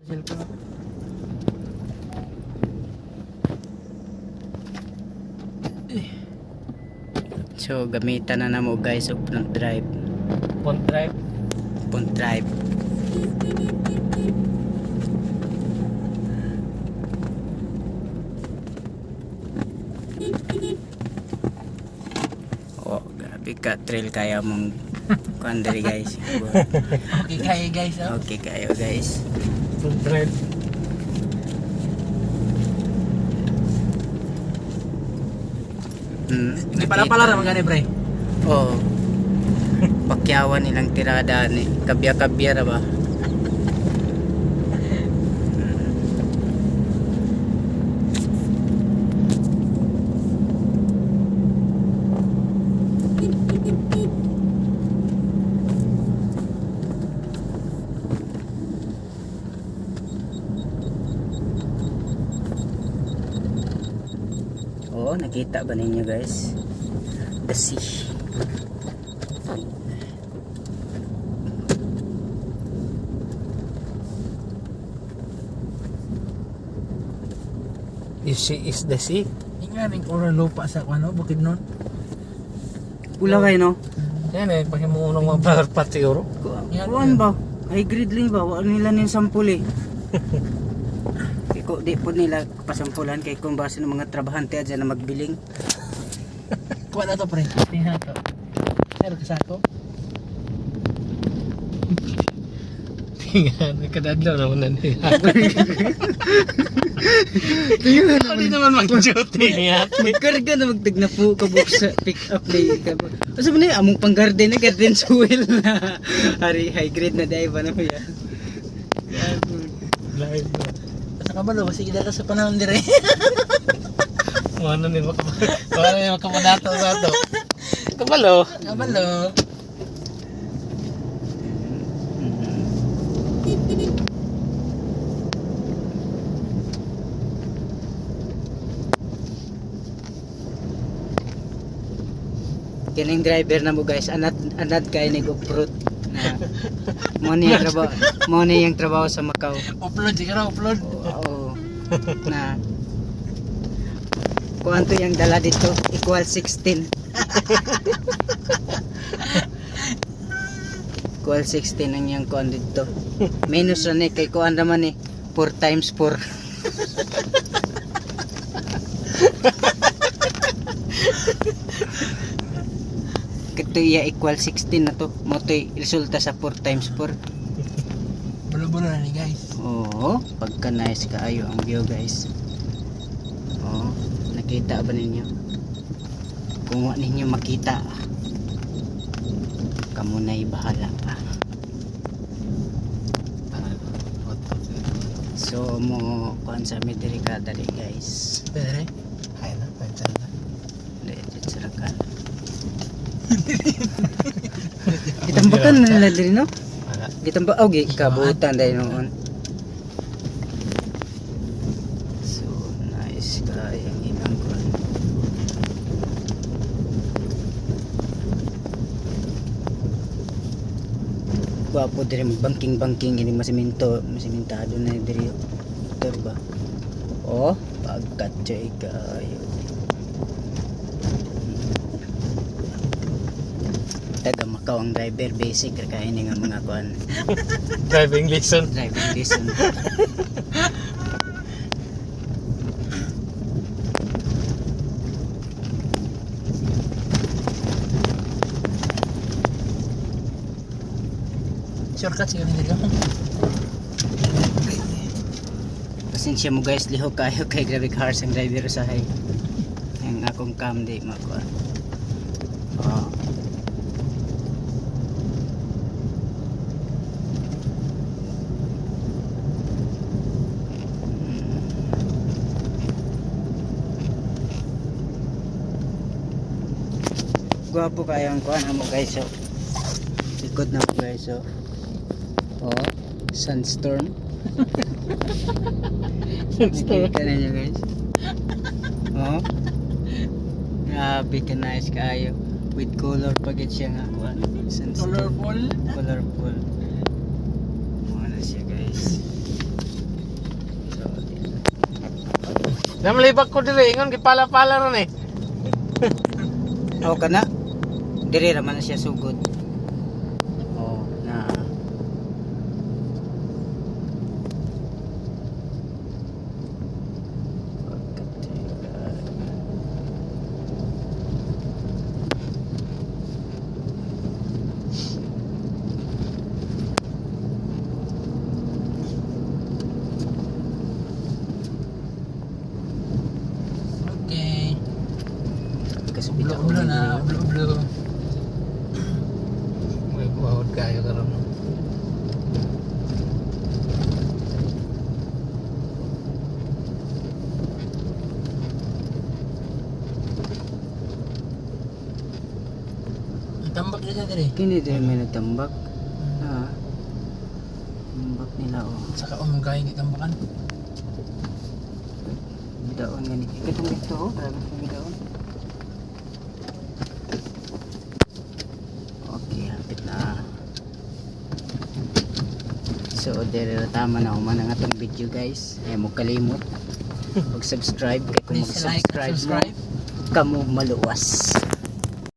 Cellphone ako. So gamitan na namo guys og front drive. Front drive. Front drive. Oh, grabe ka trail kaya mong kuan diri guys. Okay kayo guys, oh. Okay kayo guys. Front drive. Hindi pala pala ra magani pre. Oo. Pakyawan nilang tirada ni. Kabya-kabya ra ba? Oo, nakita ba ninyo guys? The sea. You see is the sea. Ingan ning color lupa sa ano bukid nun. Pula kayo no? Yan eh, pakimuunong mga flower pot siguro. Kuan ba? High grade lang ba? Wala nila ning sampul eh. Kay ko di po nila pasampulan kay kung base ng mga trabahante adyan na magbiling. Kuha na to pre. Tingnan to. Sir kasako. Tingnan, kadadlaw naman na niya. Tingnan naman. Hindi naman mag-duty niya. Magkarga na magtagna po kabuk sa pick up ni kabo. Asa man ni among pang garden na garden soil na. Hari high grade na dai ba na ya. Live na. Sa kabalo kasi gidala sa panahon dire. Wala ni wala ni makapadato sa ato. Kabalo. Kabalo. Kining driver na mo guys, anad anad kay nig off-road na. Mo ni ang trabaho, mo ni ang trabaho sa Macau. Upload siguro upload. Oo. Na kuanto yung dala dito equal 16. Equal 16 ang iyang kuan dito. Minus ra ni kay kuan raman ni 4 times 4. Kito iya equal 16 na to. Mo to'y resulta sa 4 times 4. Bulo-bulo na ni guys. Oo, pagka nice kaayo ang view guys. Oo, nakita ba ninyo? Kung wa ninyo makita, kamo na'y bahala pa. So mo kuan sa mi diri ka dali guys. Pwede. Hay na, pwede na. Legit sila ka. Gitambakan na nila diri no? Wala. Gitamba oh gi kabutan dahil noon. So nice kay ang ilang kuan. Gwapo diri magbangking-bangking ini masiminto, masimentado na diri. Motor ba? Oh, pagkatsoy kayo. Taga Macau ang driver, basic ra kayo ni nga mga kuan. Driving lesson. Driving lesson. Shortcut siguro dito. Pasensya mo guys, lihok kayo kay grabe cars ang driver usahay. Ang akong cam di makuha. Oh. Gwapo kayo ang kuan mo guys so. Likod na mo guys so. Oh, sandstorm. Nakita na niyo guys. Oh. Grabe ka nice kaayo. With color pa gid siya nga kuan. Sandstorm. Colorful. Colorful. Mga na siya guys. Namlibak ko dire ingon gipala-pala ron eh. O kana. Dire ra man na siya sugod. Oh, na. Okay. Kasubita ko Ublo-ublo na, ublo-ublo. May buhod kayo karon. Tambak na siya dire. Kini dire may nagtambak. Ah. Tambak nila oh. Saka umugay gitambakan. Bidaon gani. Katong dito oh, grabe kang bidaon. Okay, hapit na. So, dire ra tama na human ang atong video, guys. Ay mo kalimot mag-subscribe kay kung Please like, mag-subscribe mo, subscribe. kamo maluwas.